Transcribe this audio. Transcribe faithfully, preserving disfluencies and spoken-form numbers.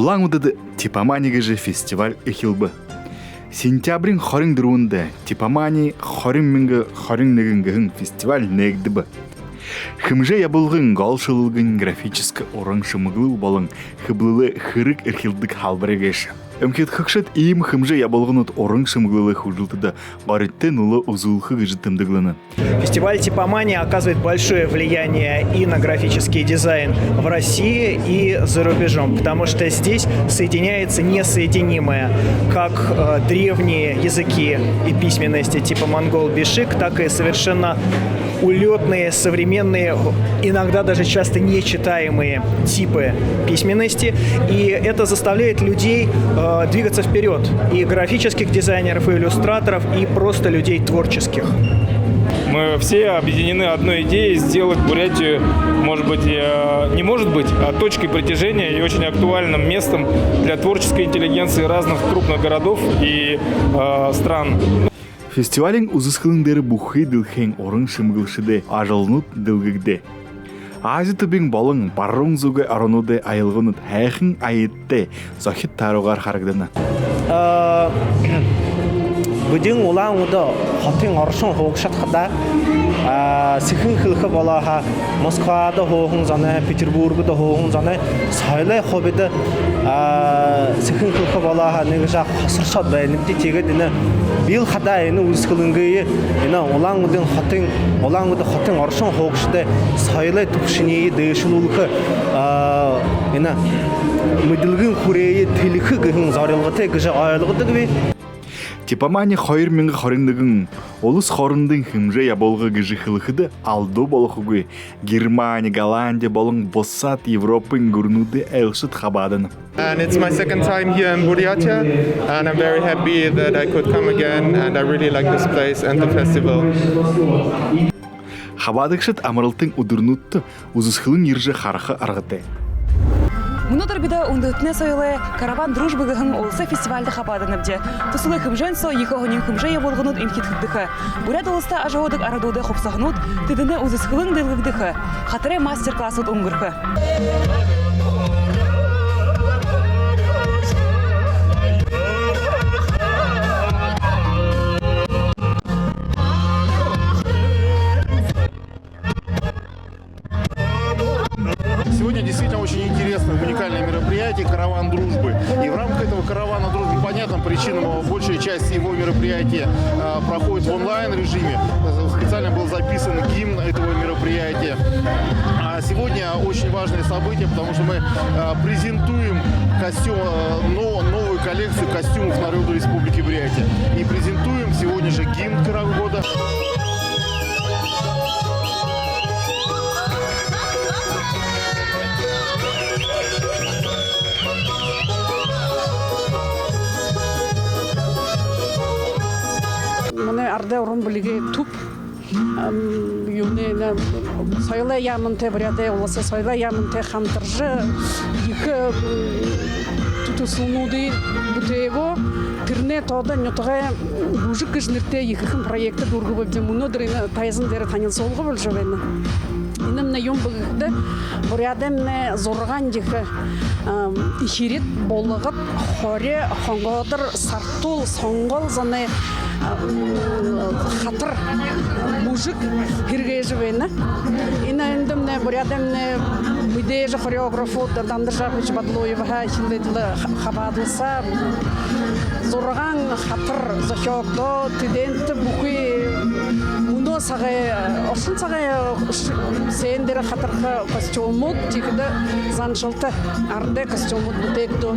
Улаан-Үдэдэ Типомани гэжэ фестиваль эхилбэ. Сентябриин хорин дүрбэндэ Типомани хорин мянга хорин нэгэн гэһэн фестиваль нээгдэбэ. Хэмжээ ябуулгын гол шэлэлгэнь графическа уран шэмэглэл болон хэблэлэй хэрэг эрхилдэг халбари гээшэ. Эмхидхэгшэд иимэ хэмжээ ябуулганууд уран шэмэглэлэй хүжэлтэдэ горидтой нүлөө үзүүлхэ гэжэ тэмдэглэнэ. Фестиваль Типомани оказывает большое влияние и на графический дизайн в России, и за рубежом, потому что здесь соединяется несоединимое, как, э, древние языки и письменности типа монгол-бишик, так и совершенно улётные, современные, иногда даже часто нечитаемые типы письменности. И это заставляет людей, э, двигаться вперёд. И графических дизайнеров, и иллюстраторов, и просто людей творческих. Мы все объединены одной идеей сделать Бурятию, может быть, э, не может быть, а точкой притяжения и очень актуальным местом для творческой интеллигенции разных крупных городов и, э, стран. Фестивалиин үзэсхэлэн дээрэ бүхы дэлхэйн уран шэмэглэгшэдэй ажалнууд дэлгэгдээ. Ази түбиин болон баруун зүгэй оронуудай аялганууд һайхан аятай, зохид тааруугаар харагдана. Э, бидэн Улаан-Үдэ хотын оршон һуугшад хадаа, э, сэхэ хэлэхэ болоо һаа, Москвада һууһан зоной, Петербургда һууһан зоной соёлой хубида, э, сэхэ хэлэхэ болоо һаа, нэгэ жаа хосоршоод байнабди. Тиигээд энэ би л хадаа энэ үзэсхэлэнгые, энэ Улаан-Үдын хотын, Улаан-Үдэ хотын оршон һуугшадай соёлой түбшиниие дээшэлүүлхэ, а, энэ мэдэлгын хүрээе тэлэхэ гэһэн зорилготой гэжэ ойлгодогби. Типомани хоёр мянга хорин нэгэн улас хоорондын хэмжээ ябуулга гэжэ хэлэхэдэ алдуу болохогүй, Германи, Голланди болон бусад Европын гүрэнүүдэй айлшад хабаадана. And it's my second time here in Buryatia, and I'm very happy that I could come again, and I really like this place and the festival. Хабаадагшад амаралтын үдэрнүүдтэ үзэсхэлэн ерэжэ хараха аргатай. Мүнөөдэр бидэ үндэһэтэнэй соёлой «Караван дружбы» гэһэн уласай фестивальда хабааданабди. Түсэлэй хэмжээн соо ехэ һонин хэмжээ ябуулганууд эмхидхэгдэхэ. Буряад Уласта ажаһуудаг арадуудай хубсаһанууд, тэдэнэй үзэсхэлэн дэлгэгдэхэ. Хатарай мастер-классууд үнгэрхэ. Сегодня действительно очень интересное, уникальное мероприятие «Караван дружбы». И в рамках этого «Каравана дружбы» по понятным причинам, а, большая часть его мероприятия, а, проходит в онлайн-режиме. Специально был записан гимн этого мероприятия. А сегодня очень важное событие, потому что мы, а, презентуем костюм, а, но-, новую коллекцию костюмов народа Республики Бурятия. И презентуем сегодня же гимн Карагода. Манай арадай уран бэлигэй түб, ам, юунэй, нэ, соёлой яамантай, Буряадай Уласай соёлой яамантай хамтаржа, ехэ, м, тү-, түсэлнүүдые бүтээгээ. Тэрэнэй тоодо нютагай «Бүжэг» гэжэ нэрэтэй ехэхэн проект дүүргэбэбди. Мүнөөдэр энэ тайзан дээрэ танилсуулга болжо байна. Энэмнай юун бэ гэхэдэ, Буряадаймнай зургаан ехэ, ам, эхирид, булагад, хори, хонгоодор, сартуул, сонгоол зоной, ам, хатар бүжэг һэргээжэ байна. Энэ эндэмнай Буряадаймнай мэдээжэ хореографууд Дандар Жархович Бадлуев һаа эхилээд лэ ха-, хабаадалсаа. Зургаан хатар зохёогдоо, тэдэнтэ бүхы мүнөө сагай, оршон сагай, э, ш-, сцен дээрэ хатарха костюмууд, тиихэдэ заншалта арадай костюмууд бүтээгдөө.